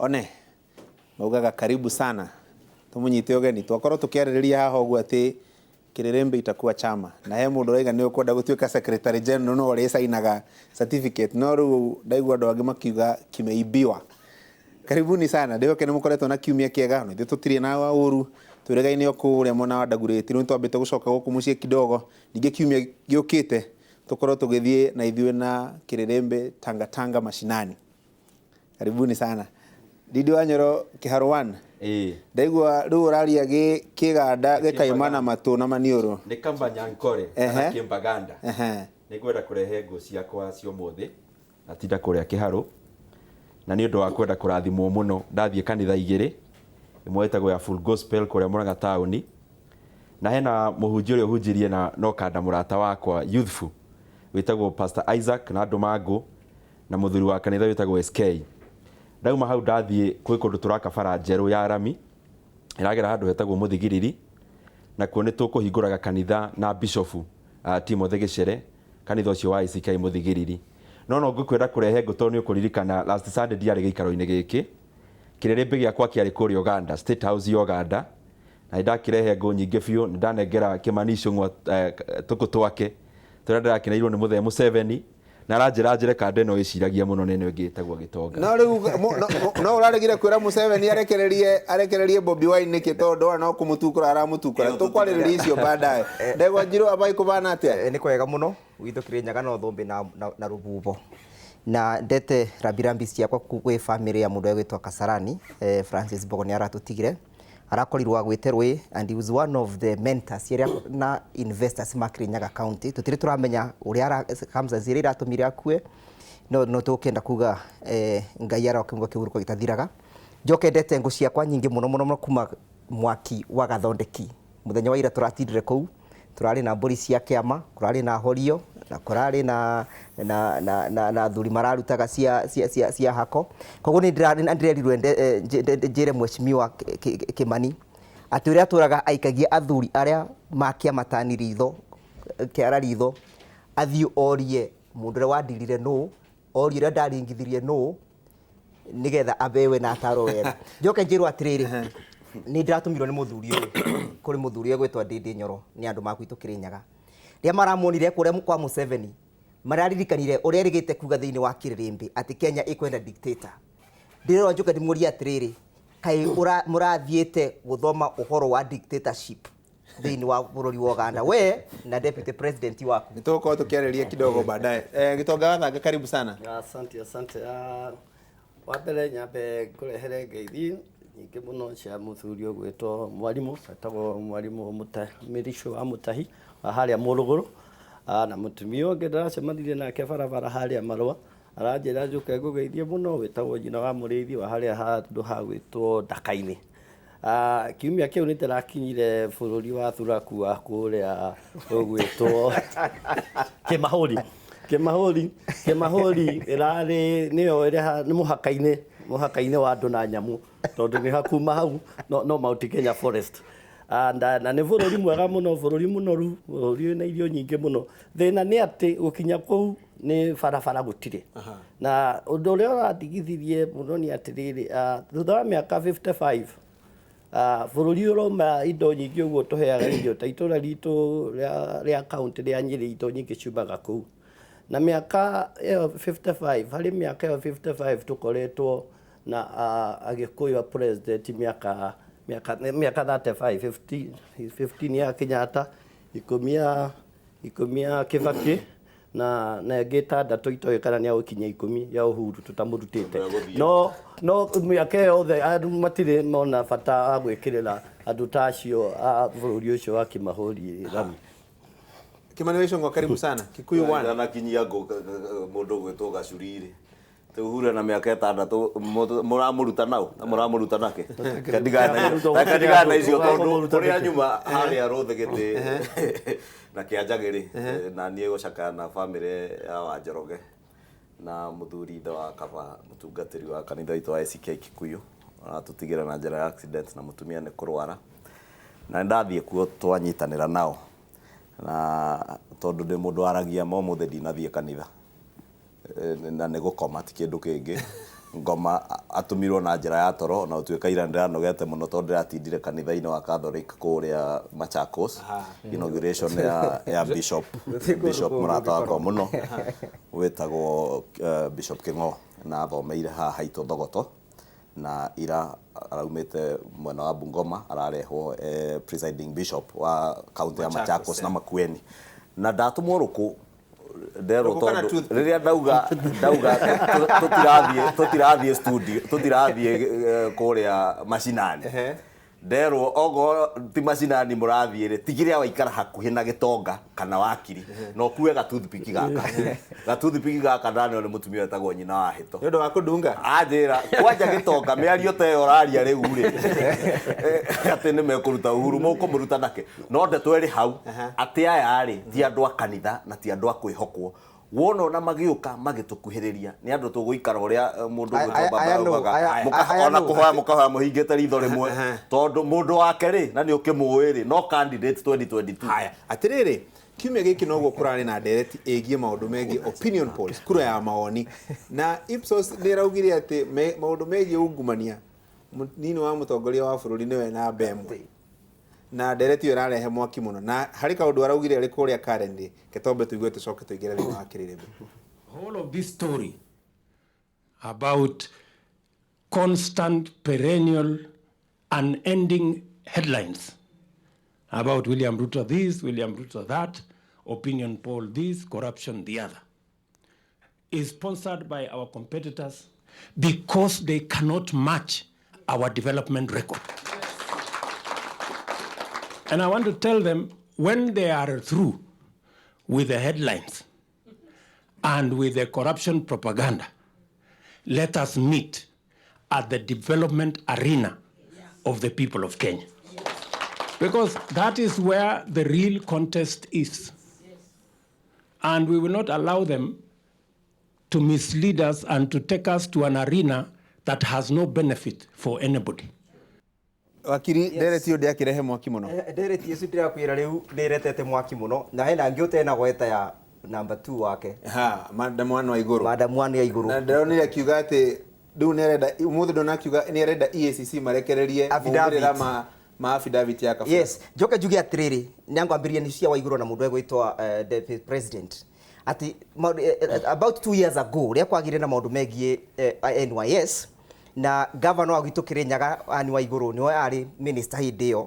One maugaga karibu sana, tumunyite ũgeni. Twakorwo tũkĩarĩrĩria haha ũguo atĩ Kĩrĩrĩmbĩ itakuwa chama, na he mũndũ ũraiga nĩ ũkwenda gũtuĩka secretary general no ũrĩcainaga certificate, no rĩu ndaigua andũ angĩ makiuga kimeibiwa. Karibuni sana, ndĩhoke nĩ mũkoretwo na kiumia kĩega. Na ithuĩ tũtirĩ na ũru, twĩrĩgaine o kũrĩa mwena wa Dagoretti. Rĩu nĩtwambĩte gũcoka gũkũ mũciĩ kidogo, ningĩ kiumia gĩũkĩte tũkorwo tũgĩthiĩ na ithuĩ na Kĩrĩrĩmbĩ Tangatanga mashinani. Karibuni sana. Ndindi wa Nyoro, Kĩharũ 1. Ĩĩ. Ndaigua rĩu ũraria kĩganda gĩkaima na matũ na maniũrũ. Nĩ kamba Nyankore kana Kĩmbaganda. Nĩ ngwenda kũrehe ngũ ciakwa cia ũmũthĩ na tinda kũrĩa Kĩharũ, na nĩ ũndũ wa kwenda kũrathimwo mũno ndathiĩ kanitha igĩrĩ, ĩmwe ĩtagwo ya Full Gospel kũrĩa Murang'a taũni, na hena mũhunjia ũrĩa ũhunjirie na no kanda mũrata wakwa youthful wĩtagwo Pastor Isaac na andũ mangũ na mũthuri wa kanitha wĩtagwo SK. Ndauma hau ndathiĩ kwĩ kũndũ tũraka bara njerũ ya rami ĩragera handũ hetagwo Mũthigiriri, nakuo nĩ tũkũhingũraga kanitha na bishofu Timothy Gĩcere, kanitha ũcio wa ACK Mũthigiriri. No no ngũkwenda kũrehe ngũ tondũ nĩ ũkũririkana last Sunday ndiarĩ gĩikaro-inĩ gĩkĩ. Kĩrĩrĩmbĩ gĩakwa kĩarĩ kũrĩa Uganda, State House ya Uganda, na nĩ ndakĩrehe ngũ nyingĩ biũ, nĩ ndanengera Kĩmani Icũng'wa tũkũ twake tũrĩa ndĩrakĩneirwo nĩ mũthee Museveni, na aranjĩra njĩre kanda ĩno ĩciragia mũno na ĩno ĩngĩ ĩtagwo gĩtonga. No rĩu no ũraregire kwĩra Museveni arekererie Bobi Wine nĩkĩ, tondũ ona no kũmũtukũra aramũtukũra. Tũkwarĩrĩria icio baadaye. Ndegwa Njirũ abai kũbana atĩa? Nĩ kwega mũno gwitũ Kĩrĩnyaga no thũmbĩ na rũbubo, na ndete rambirambi ciakwa gwĩ family ya mũndũ ũrĩa gwĩtwo Kasarani. Francis Mbogo nĩ aratũtigire, arakorirwo agwĩte rũĩ, and he was one of the mentors iria na investors ma Kirinyaga County. Tũtirĩ tũramenya ũrĩa circumstances iria iratũmire akue, no tũkenda kuga Ngai arokĩmũhe kĩhurũko gĩtathiraga. Njoke ndete ngũ ciakwa nyingĩ mũno mũno mũno kuma mwaki wa Gathondeki. Mũthenya wa ira tũratindire kũu, tũrarĩ na mbũri cia kĩama, kũrarĩ na horio, na kũrarĩ na athuri mararutaga cia hako. Koguo nĩ ndĩrerirwo njĩre mheshimiwa Kĩmani atĩ ũrĩa atũraga aikagia athuri arĩa ma kĩama tani ritho, kĩara ritho, athiĩ orie mũndũ ũrĩa wandirire nũ, orie ũrĩa ndaringithirie nũ, nigetha abewe na atarwo wega. Njoke njĩrwo atĩrĩrĩ, nĩ ndĩratũmirwo nĩ mũthuri ũyũ kũrĩ mũthuri ũyũ gwĩtwo Ndindi Nyoro nĩ andũ maku Kĩrĩnyaga. Rĩrĩa maramuonire kũrĩa kwa Museveni, mararirikanire ũrĩa erĩgĩte kuga thĩinĩ wa kĩrĩrĩmbĩ atĩ Kenya ĩkwenda dictator. Ndĩrerwo njoke ndĩmũrie atĩrĩrĩ, kaĩ mũrathiĩte gũthoma ũhoro wa dictatorship thĩinĩ wa bũrũri wa Uganda, we na deputy president waku? Nĩ tũgũkorwo tũkĩarĩria kidogo baadaye. Gĩtonga Wathanga, karibu sana. Asante, asante. Wa mbere nyambe ngũrehere ngeithi nyingĩ mũno cia mũthuri ũgwĩtwo mwarimũ, etagwo mwarimũ Mĩricũ wa Mũtahi wa harĩa Mũrũgũrũ, na mũtumia ũngĩ ndĩracemanirie nake barabara harĩa Marũa, aranjĩra njũke ngũgeithie mũno, wĩtagwo nyina wa Mũrĩithi wa harĩa handũ hagwĩtwo Ndaka-inĩ. Kiumia kĩu nĩ ndĩrakinyire bũrũri wa Thuraku wa kũrĩa ũgwĩtwo Kĩmahũri. Kĩmahũri, Kĩmahũri ĩrarĩ nĩyo ĩrĩ nĩ mũhaka-inĩ wa andũ na nyamũ, tondũ nĩ hakuma hau no Mount Kenya Forest. Na nĩ bũrũri mwega mũno, bũrũri mũnoru, bũrũri wĩna irio nyingĩ mũno. Thĩna nĩ atĩ gũkinya kũu nĩ barabara gũtirĩ. Na ũndũ ũrĩa ũrandigithirie mũno nĩ atĩrĩrĩ, thutha wa mĩaka 55 bũrũri ũrauma indo nyingĩ ũguo tũheaga irio ta itũra ritũ rĩa county rĩa Nyĩrĩ, indo nyingĩ ciumaga kũu. Na mĩaka ĩyo 55, harĩ mĩaka ĩyo 55 tũkoretwo na Agĩkũyũ a president mĩaka 35, 15 ya Kenyatta, 10 ya Kibaki, na ĩngĩ 6 itoĩ kana nĩ agũkinyia 10 ya Uhuru tũtamũrutĩte. No mĩaka ĩyo yothe andũ matirĩ mona bata wa gwĩkĩrĩra andũ ta acio a bũrũri ũcio wa Kĩmahũri rami. Kĩmani wa Icũng'wa, karibu sana. Kikuyu 1. Ndanakinyia ngũ mũndũ ũgwĩtwo Gacuri-rĩ. Uhuru na mĩaka 6 mũramũruta nau na mũramũruta nake. Katigana na icio tondũ kũrĩa nyuma harĩa Rũthĩgĩtĩ na Kĩanjagĩrĩ, na niĩ gũcakaya na bamĩrĩ ya Wanjoroge na mũthuri ithe wa kaba mũtungatĩri wa kanitha witũ wa ACK Kikuyu aratũtigĩra na njĩra ya accident na mũtumia nĩ kũrwara, na nĩndathiĩ kuo twanyitanĩra nao, na tondũ ndĩ mũndũ waragia ma ũmũthĩ ndinathiĩ kanitha, na nĩ gũkoma ti kĩndũ kĩngĩ. Ngoma atũmirwo na njĩra ya toro na ũtuĩka ira ndĩranogete mũno tondũ ndĩratindire kanitha-inĩ wa Catholic kũrĩa Machakos inauguration ya Bishop Bishop mũrata wakwa mũno wĩtagwo Bishop King'o na athomeire haha haitũ Thogoto na ira araumĩte mwena wa Bungoma ararehwo presiding bishop wa county ya Machakos na Makueni na ndatũmwo rũkũ nderwo tondu riria ndauga tutirathiĩ studio tutirathiĩ kuria macinani nderwo ogo ti macinani mũrathiĩ rĩ tigĩrĩra waikara hakuhĩ na gĩtonga kana wakiri na ũkue gatoothpick gaka gatoothpick gaka ndaneo nĩ mũtumia wetagwo nyina wa hĩto nĩ ũndũ wa kũndunga anjĩra kwanja gĩtonga mĩario ta ĩyo ũraria rĩu rĩ atĩ nĩ mekũruta Uhuru mũkũmũruta nake no ndeto ĩrĩ hau atĩ aya rĩ ti andũ a kanitha na ti andũ a kwĩhokwo wona ona magĩũka magĩtũkuhĩrĩria nĩ andũ tũgũikara ũrĩa mũndũ ũgwĩtwo baba augaga ona kũhoya mũkahoya mũhingĩte ritho rĩmwe tondũ mũndũ wake rĩ na nĩ ũkĩmũĩ rĩ no candidate 2022. Haya atĩrĩrĩ kiumia gĩkĩ noguo kũrarĩ na ndereti ĩgiĩ maũndũ megiĩ opinion polls kura ya mawoni na Ipsos nĩ ĩraugire atĩ maũndũ megiĩ ungumania mũnini wa mũtongoria wa bũrũri nĩwe namba ĩmwe na ndereti ĩyo ĩrarehe mwaki mũno na harĩ kaũndũ araugire arĩ kũrĩa Karen rĩ ketombe tũigue tũcoke tũingĩre thĩinĩ wa kĩrĩrĩmbĩ. Whole of this story about constant, perennial, unending headlines about William Ruto this, William Ruto that, opinion poll this, corruption the other, is sponsored by our competitors because they cannot match our development record. And I want to tell them, when they are through with the headlines and with the corruption propaganda, let us meet at the development arena of the people of Kenya. Because that is where the real contest is. And we will not allow them to mislead us and to take us to an arena that has no benefit for anybody. Wakiri ndereti ũyũ ndĩakĩrehe mwaki mũno ndereti icio ndĩrakwĩra rĩu nĩĩretete mwaki mũno na hena angĩ ũtena gweta ya number 2 wake ha Madam Anne Waigũrũ Madam Anne Waigũrũ na ndĩronire akiuga atĩ rĩu nĩarenda ũmũthĩ ndona akiuga nĩarenda EACC marekererie maumĩrĩra ma affidavit ya Kabura. Yes, njoke njuge atĩrĩrĩ nĩangwambĩrĩria nĩ cia Waigũrũ na mũndũ egwĩtwo deputy president atĩ about 2 years ago rĩrĩa kwagire na maũndũ megiĩ NYS na governor wa gwitũ Kirinyaga Anne Waigũrũ nĩwe arĩ minister hĩndĩ ĩyo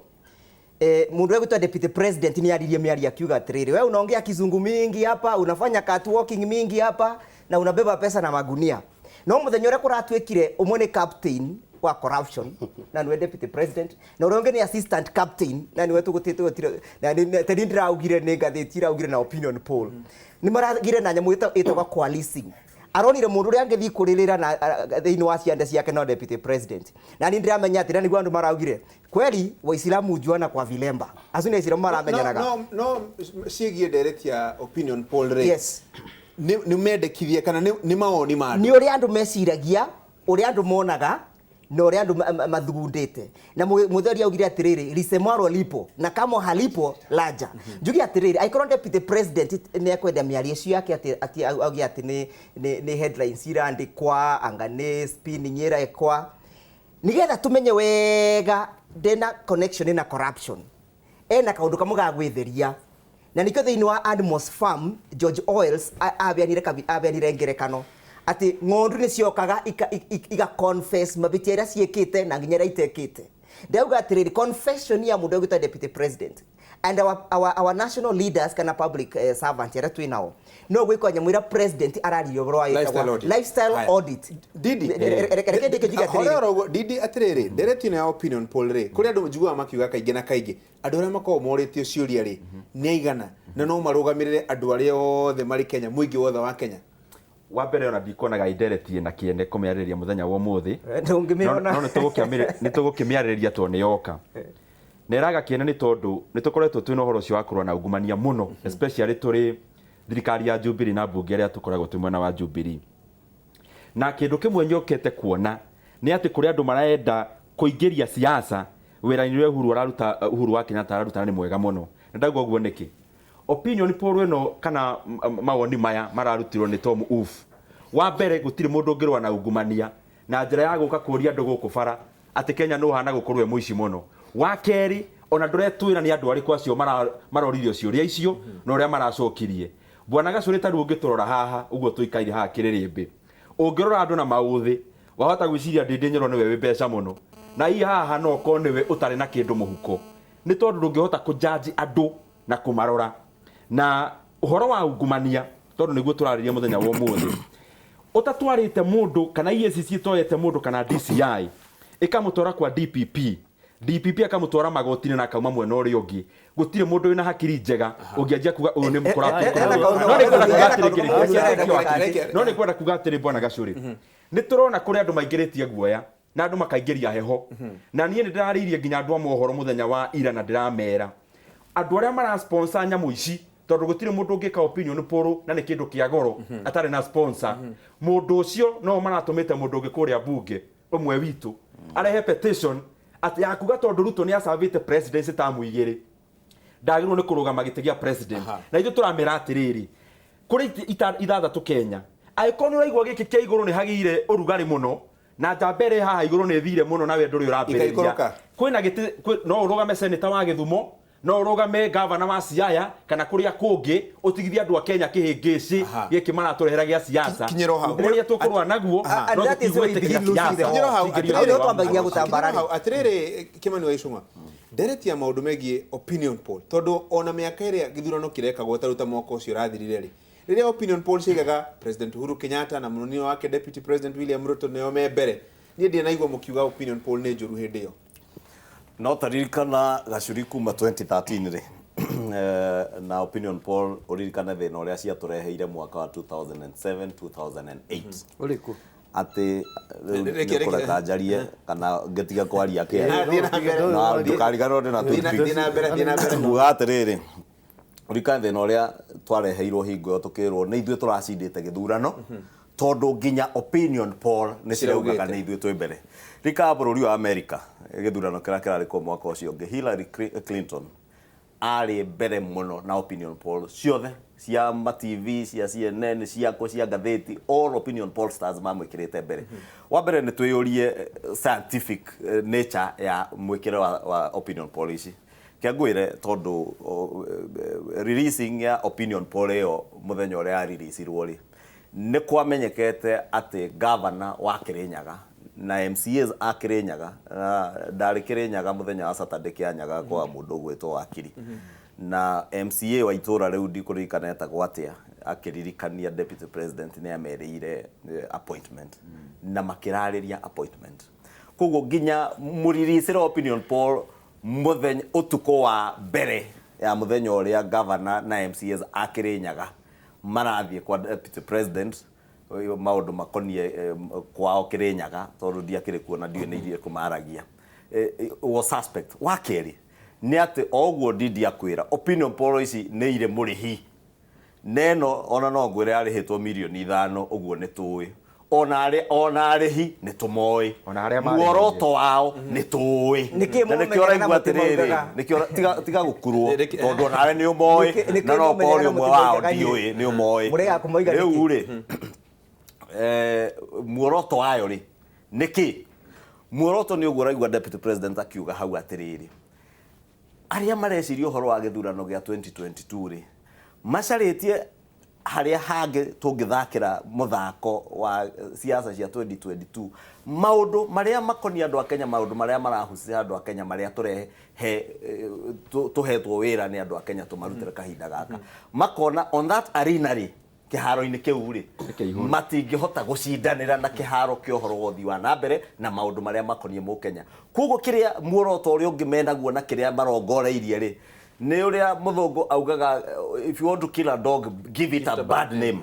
mundu egwitwo deputy president ni aririe miario akiuga atiriri, wewe unaongea kizungu mingi hapa, unafanya catwalking mingi hapa na unabeba pesa na magunia. No muthenya uria kuratuikire umwe ni captain wa corruption na niwe deputy president na uria ungi ni assistant captain na niwe tugutite na ni ndiraugire ni ngathĩti iraugire na opinion poll. Ni maragire na nyamu ĩtagwo coalescing. Aronire mundu uria angĩthiĩ kũrĩrĩra na thĩinĩ wa ciande ciake no deputy president. Na ni ndiramenya atĩ nĩguo andũ maraugire kweli Waislamu juana kwa vilemba. Acio nĩ Aislamu maramenyanaga. No ciĩgiĩ ndereti ya opinion poll rĩ. Yes. Nĩ mendekithia kana nĩ mawoni ma andũ. Nĩ ũrĩa andũ meciragia, ũrĩa andũ monaga na ũrĩa andũ mathugundĩte. Na mũtheri augire atĩrĩrĩ, lisemwaro lipo na kama halipo laja. Njuge atĩrĩrĩ, aikorwo deputy president nĩ ekwenda mĩario icio yake atĩ auge atĩ nĩ headlines irandĩkwa anga nĩ spinning ĩrekwa, nĩgetha tũmenye wega ndena connection na corruption, ena kaũndũ kamwe ga gwĩtheria. Na nĩkĩo thĩinĩ wa Animals Farm George Orwell abeanire ngerekano ati ng'ondu nĩ ciokaga iga confess mabĩtia iria ciĩkĩte na nginya iria itekĩte. Ndauga atĩrĩrĩ, confession ya mũndũ ũgwĩtwo deputy president and our national leaders kana public servant arĩa twĩ nao no gwĩkwo nyamũ ĩrĩa president araririe ũhoro wa lifestyle audit. Didi reke ndĩke njuge atĩrĩrĩ, Didi atĩrĩrĩ, ndereti ĩno ya opinion poll rĩ, kũrĩa andũ njiguaga makiuga kaingĩ na kaingĩ andũ arĩa makoragwo morĩtio ciũria rĩ nĩ aigana na no marũgamĩrĩre andũ arĩa othe marĩ Kenya, mũingĩ wothe wa Kenya. Wa mbere ona ndikuonaga indereti na kĩene kũmĩarĩrĩria mũthenya wa ũmũthĩ, no nĩ tũgũkĩmĩarĩrĩria tondũ nĩ yoka. Na ĩraga kĩene nĩ tondũ nĩ tũkoretwo twĩna ũhoro ũcio wa kũrũa na ungumania mũno, especially tũrĩ thirikari ya Jubilee na mbunge arĩa tũkoragwo twĩ mwena wa Jubilee. Na kĩndũ kĩmwe nyokete kuona nĩ atĩ kũrĩ andũ marenda kũingĩria siasa wĩra-inĩ ũrĩa Uhuru araruta, Uhuru wa Kenyatta araruta nĩ mwega mũno. Na ndauga ũguo nĩkĩ? Opinion poll ĩno kana mawoni maya mararutirwo nĩ Tom Uf. Wa mbere gũtirĩ mũndũ ũngĩrũa na ungumania Na njĩra ya gũka kũria andũ gũkũ bara atĩ Kenya nũ hana gũkorwo e mũici mũno. Wa kerĩ, ona ndũretwĩra nĩ andũ arĩkũ acio maroririo ciũria icio na ũrĩa maracokirie. Bwana Gacũrĩ, ta rĩu ũngĩtũrora haha ũguo tũikaire haha kĩrĩrĩmbĩ, ũngĩrora andũ na maũthĩ wahota gwĩciria Ndĩndĩ Nyoro nĩwe wĩ mbeca mũno, na hihi haha no ũkorwo nĩwe ũtarĩ na kĩndũ mũhuko, nĩ tondũ ndũngĩhota kũjaji andũ na kũmarora. Na ũhoro wa ungumania, tondũ nĩguo tũrarĩria mũthenya wa ũmũthĩ, ũtatwarĩte mũndũ kana EACC ĩtoete mũndũ kana DCI ĩkamũtwara kwa DPP, DPP akamũtwara magoti-inĩ na akauma mwena ũrĩa ũngĩ, gũtirĩ mũndũ wĩna hakiri njega ũngĩanjia kuga ũyũ nĩ mũkũrapti. No nĩ kwenda kuga atĩrĩ, bwana Gacũrĩ, nĩ tũrona kũrĩ andũ maingĩrĩtie guoya na andũ makaingĩria heho, na niĩ nĩ ndĩrarĩirie nginya andũ a mohoro mũthenya wa ira na ndĩramera andũ arĩa mara sponsor nyamũ ici, tondũ gũtirĩ mũndũ ũngĩka opinion poll na nĩ kĩndũ kĩa goro atarĩ na sponsor. Mũndũ ũcio no maratũmĩte mũndũ ũngĩ kũrĩa bunge ũmwe witũ arehe petition atĩ ya kuga tondũ Ruto nĩ acavĩte presidency tamu igĩrĩ, ndagĩrĩirwo nĩ kũrũgama gĩtĩ gĩa president. Na ithuĩ tũramera atĩrĩrĩ, kũrĩ itĩ ithathatũ Kenya, angĩkorwo nĩ ũraigua gĩkĩ kĩa igũrũ nĩ hagĩire ũrugarĩ mũno na njamba ĩrĩ haha igũrũ nĩ ĩthire mũno nawe ndũrĩ ũrambĩrĩria, Ĩkaikũrũka. Kwĩna gĩtĩ no ũrũgame senator wa Gĩthumo, no ũrũgame gavana wa Siaya kana kũrĩa kũngĩ, ũtigithie andũ a Kenya kĩhĩngĩcĩ gĩkĩ maratũrehera gĩa siasa. Kinyĩra o hau. Ũrĩa tũkũrũa naguo And no that is why tũtigwĩtĩkĩra we lose siasa. the Kinyĩra hau, Tũtingĩria Hau nĩho ũrĩa wa twambagia mũndũ. gũtambara Kinyĩra hau, atĩrĩrĩ Kĩmani wa Icũng'wa, ndereti ya maũndũ megiĩ opinion poll, tondũ ona mĩaka ĩrĩa gĩthurano kĩrekagwo ta rĩu ta mwaka ũcio ũrathirire rĩ, rĩrĩa opinion poll ciaigaga President Uhuru Kenyatta na mũnini wake Deputy President William Ruto nĩo me mbere, niĩ ndinaigua mũkiuga opinion poll nĩ njũru hĩndĩ ĩyo. No taririkana Gacuri kuma 2013 rĩ, na opinion poll ũririkane thĩna ũrĩa ciatũreheire mwaka wa 2007 2008 Ũrĩkũ? Atĩ rĩu Reke, reke. nĩũkũreka njarie kana ngĩtiga kwaria Ah, kĩa thiĩ na mbere. Na ndũkariganĩrwo ndĩna Thiĩ na mbere, thiĩ na mbere. Nguga atĩrĩrĩ, ũririkane thĩna ũrĩa twareheirwo hingo ĩyo tũkĩrwo nĩ ithuĩ tũracindĩte gĩthurano tondũ nginya opinion poll nĩ ciraugaga nĩ ithuĩ twĩ mbere. Ririkana bũrũri wa America gĩthurano kĩrĩa kĩrarĩ kuo mwaka ũcio ũngĩ, Hillary Clinton arĩ mbere mũno na opinion poll ciothe cia ma TV, cia CNN, cia kũ, cia ngathĩti, all opinion pollsters mamwĩkĩrĩte mbere. Wa mbere nĩ twĩyũrie scientific nature ya mwĩkĩre wa opinion poll ici. Kĩa ngwĩre tondũ releasing ya opinion poll ĩyo mũthenya ũrĩa ya releasirwo rĩ, nĩ kwamenyekete atĩ governor wa Kĩrĩnyaga na MCAs a Kĩrĩnyaga, na ndarĩ Kĩrĩnyaga mũthenya wa Saturday Kĩanyaga kwa mũndũ ũgwĩtwo Wakiri, na MCA wa itũra rĩu ndikũririkana etagwo atĩa, akĩririkania deputy president nĩ amerĩire appointment na makĩrarĩria appointment. Koguo nginya mũriricĩre opinion poll mũthenya ũtukũ wa mbere ya mũthenya ũrĩa governor na MCAs a Kĩrĩnyaga marathiĩ kwa deputy president maũndũ makoniĩ kwao Kĩrĩnyaga, tondũ ndiakĩrĩ kuo na ndiũĩ nĩ iria kũmaragia, was suspect. Wa kerĩ nĩ atĩ o ũguo Ndindi akwĩra opinion poll ici nĩ irĩ mũrĩhi neno, ona no ngwĩre yarĩhĩtwo mirioni 5 ũguo nĩ tũĩ, ona arĩhi nĩ tũmoĩ. Ona arĩa marĩhĩire. Muoroto wao nĩ tũĩ. Nĩkĩ Na nĩkĩo mũmenyaga na ũraigua atĩrĩrĩ, mũtimaugaga? nĩkĩo tiga gũkurwo tondũ onawe nĩ ũmoĩ Nĩkĩ na no ũkorwo mũmenyaga nĩ na ũmwe wao mũtimoigaga inyuĩ? ndiũĩ nĩ ũmoĩ. Mũregaga kũmoiga Rĩu nĩkĩ? rĩ, muoroto wayo rĩ nĩkĩ? Muoroto nĩ ũguo ũraigua deputy president akiuga hau atĩrĩrĩ, arĩa mareciria ũhoro wa gĩthurano gĩa 2022 rĩ, macarĩtie harĩa hangĩ tũngĩthakĩra mũthako wa siasa cia 2022, maũndũ marĩa makoniĩ andũ a Kenya, maũndũ marĩa marahucia andũ a Kenya, marĩa tũrehe tũhetwo wĩra nĩ andũ a Kenya tũmarutĩre kahinda gaka, makona on that arena rĩ, kĩharo-inĩ kĩu rĩ, kĩihũru. Matingĩhota gũcindanĩra na kĩharo kĩa ũhoro wa ũthii wa na mbere na maũndũ marĩa makoniĩ mũkenya. Koguo kĩrĩa muoroto ũrĩa ũngĩ menaguo na kĩrĩa marongoreirie rĩ, nĩ ũrĩa mũthũngũ augaga, "If you want to kill a dog, give it a bad name."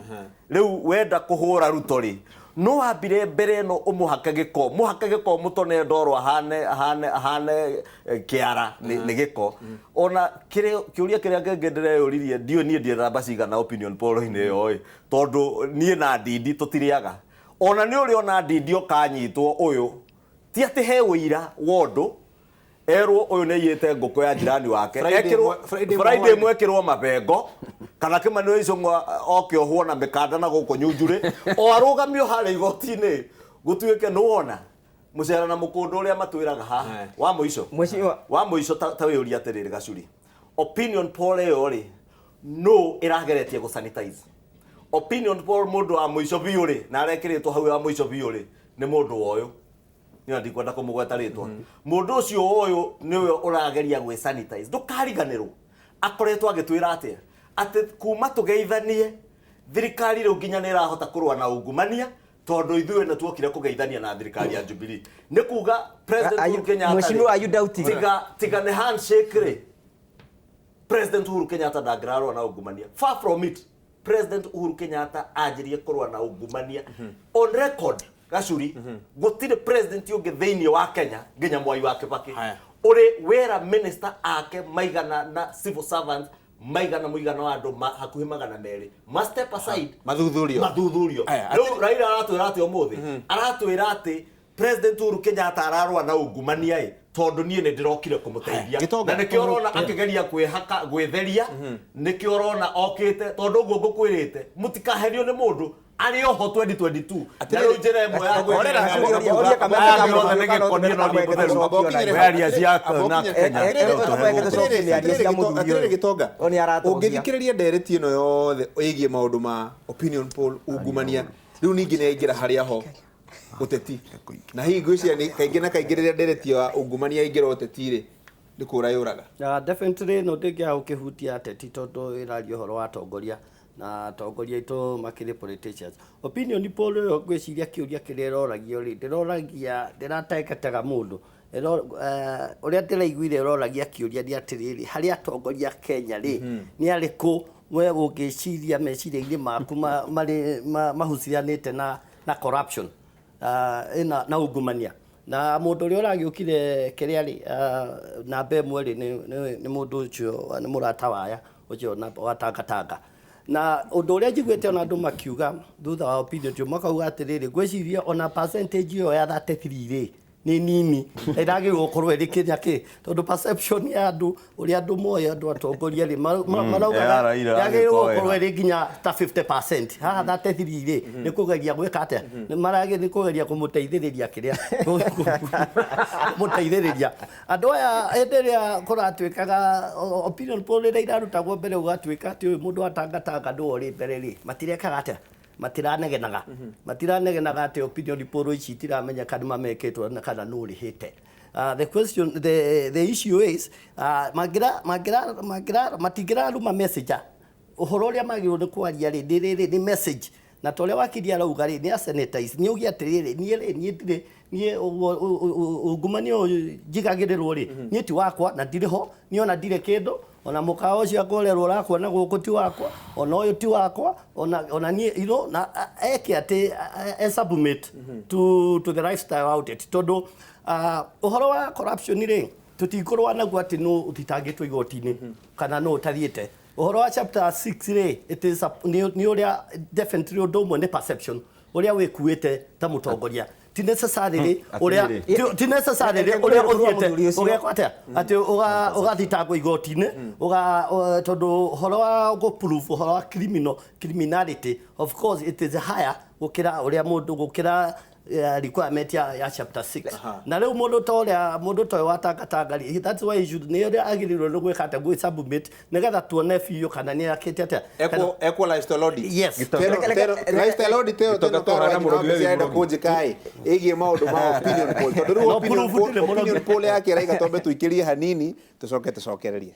Rĩu wenda kũhũra Ruto rĩ, no wambire mbere ĩno ũmũhake gĩko, mũhake gĩko mũtone ndoro ahane ahane ahane kĩara nĩ gĩko. Ona kĩrĩa kĩũria kĩrĩa kĩngĩ ndĩreyũririe, ndiũĩ niĩ ndiĩ namba cigana opinion poll-inĩ ĩyo ĩ, tondũ niĩ na Ndindi tũtirĩaga. Ona nĩ ũrĩ ona Ndindi ũkanyitwo ũyũ ti atĩ he ũira wa ũndũ erwo ũyũ nĩ aiyĩte ngũkũ ya jirani wake. Friday Ekĩrwo Friday Friday mwa- mwekĩrwo mabengo kana Kĩmani wa Icũng'wa oke ohwo na mĩkanda na gũkũ nyunjurĩ o arũgamio harĩa igoti-inĩ. Gũtuĩke nĩ wona mũcera na mũkũndũ ũrĩa matwĩraga haha wa mũico. Wa mũico ta wĩũria atĩrĩrĩ Gacuri. Opinion poll ĩyo rĩ, no ĩrageretie gũ sanitize. Opinion poll mũndũ wa mũico biũ rĩ, na arekĩrĩtwo hau wa mũico biũ rĩ, nĩ mũndũ wa ũyũ. Nĩ ndikwenda kũmũgweta rĩtwa. Mũndũ ũcio ũyũ nĩwe ũrageria gwĩ sanitize. Ndũkariganĩrwo. Akoretwo agĩtwĩra atĩa? Atĩ kuma tũgeithanie thirikari rĩu nginya nĩ ĩrahota kũrũa na ungumania tondũ ithuĩ nĩ tuokire kũgeithania na thirikari ya Jubilee. Nĩ kuga President Uhuru Kenyatta Mheshimiwa, are you doubting? Tiga nĩ handshake rĩ, President Uhuru Kenyatta ndangĩrarũa na ungumania. Far from it. President Uhuru Kenyatta anjirie kũrũa na ungumania on record. Gacuri, gũtirĩ president ũngĩ thĩinĩ wa Kenya nginya Mwai wa Kibaki ũrĩ wĩra minister ake maigana na civil servants maigana mũigana wa andũ hakuhĩ 200 ma step aside mathuthurio. Rĩu Raila aratwĩra atĩ ũmũthĩ aratwĩra atĩ President Uhuru Kenyatta ararũa na ungumania ĩ tondũ niĩ nĩ ndĩrokire kũmũteithia na nĩkĩo ũrona akĩgeria kwĩhaka gwĩtheria, nĩkĩo ũrona okĩte tondũ ũguo ngũkwĩrĩte mũtikaherio nĩ mũndũ arĩ oho 2022 na rĩu njĩra ĩmwe ya gwĩtheria Gĩtonga, ũngĩthikĩrĩria ndereti ĩno yothe ĩgiĩ maũndũ ma opinion poll ungumania, rĩu ningĩ nĩ yaingĩra harĩa ho ũteti, na hihi ngwĩciria nĩ kaingĩ na kaingĩ rĩrĩa ndereti ya ungumania yaingĩra ũteti rĩ, nĩ kũra yũraga. Definitely no ndĩngĩaga gũkĩhutia ateti tondũ ĩraria ũhoro wa atongoria na atongoria aitũ makĩrĩ politicians. Opinion poll ĩyo ngwĩciria kĩũria kĩrĩa ĩroragio rĩ, ndĩroragia ndĩrategetaga mũndũ, ũrĩa ndĩraiguire ĩroragia kĩũria nĩ atĩrĩrĩ, harĩ atongoria Kenya rĩ, nĩ arĩkũ we ũngĩciria meciria-inĩ maku marĩ mahucianĩte na corruption na ungumania. Na mũndũ ũrĩa ũragĩũkire kĩrĩa rĩ, namba ĩmwe rĩ, nĩ mũndũ ũcio nĩ mũrata waya ũcio wa Tangatanga. Na ũndũ ũrĩa njiguĩte ona andũ makiuga thutha wa opinion poll makauga atĩrĩrĩ, ngwĩciria ona percentage ĩyo ya 33 rĩ nĩ nini, ĩragĩrĩirwo gũkorwo ĩrĩ kĩrĩa kĩ, tondũ perception ya andũ ũrĩa andũ moĩ andũ atongoria rĩ, maraugaga yagĩrĩirwo gũkorwo ĩrĩ nginya ta 50%. Haha 33 rĩ, nĩ kũgeria gwĩka atĩa, nĩ kũgeria kũmũteithĩrĩria kĩrĩa kũmũteithĩrĩria andũ aya. Hĩndĩ ĩrĩa kũratuĩkaga opinion poll ĩrĩa irarutagwo mbere gũgatuĩka atĩ ũyũ mũndũ wa Tangatanga nĩwe ũrĩ mbere rĩ, matirekaga atĩa, matiranegenaga atĩ opinion poll ici itiramenyeka nĩ mamekĩtwo na kana nũ ũrĩhĩte. The question, the issue is matingĩraruma messenger ũhoro ũrĩa magĩrĩirwo nĩ kwaria rĩ, nĩ message na ta ũrĩa wakiri arauga rĩ, nĩ asanitize, nĩ auge atĩrĩrĩ, niĩ rĩ, niĩ ndirĩ, niĩ ungumania ũyũ njigagĩrĩrwo rĩ, niĩ ti wakwa na ndirĩ ho, niĩ ona ndirĩ kĩndũ, ona mũkawa ũcio akorerwo ũrakuona gũkũ ti wakwa, ona ũyũ ti wakwa, ona niĩ, you know, na eke atĩ e submit to the lifestyle audit, tondũ ũhoro wa corruption rĩ, tũtikũrũa naguo atĩ nũ ũthitangĩtwo igoti-inĩ kana nũ ũtathiĩte. Ũhoro wa chapter 6 rĩ, it is nĩ ũrĩa definitely ũndũ ũmwe nĩ perception ũrĩa wĩkuĩte ta mũtongoria. Ti necessarily ũrĩa ti necessarily ũrĩa ũthiĩte ũgekwo atĩa atĩ ũgathitangwo igoti-inĩ, tondũ ũhoro wa gũ-prove ũhoro wa criminality, of course it is higher gũkĩra ũrĩa mũndũ gũkĩra requirement ya chapter 6. Na rĩu mũndũ ta ũrĩa mũndũ ta ũyũ wa Tangatanga rĩ, that's why he should nĩ ũrĩa agĩrĩirwo nĩ gwĩka atĩa, gwĩ submit nĩgetha tuone biũ kana nĩ akĩte atĩa. Ekwo lifestyle audit. Yes. Lifestyle audit ĩyo teno twarenda kũnjĩka ĩ ĩgiĩ maũndũ ma opinion poll, tondũ rĩu opinion poll yake ĩraiga twambe tũikĩrie hanini tũcoke tũcokererie.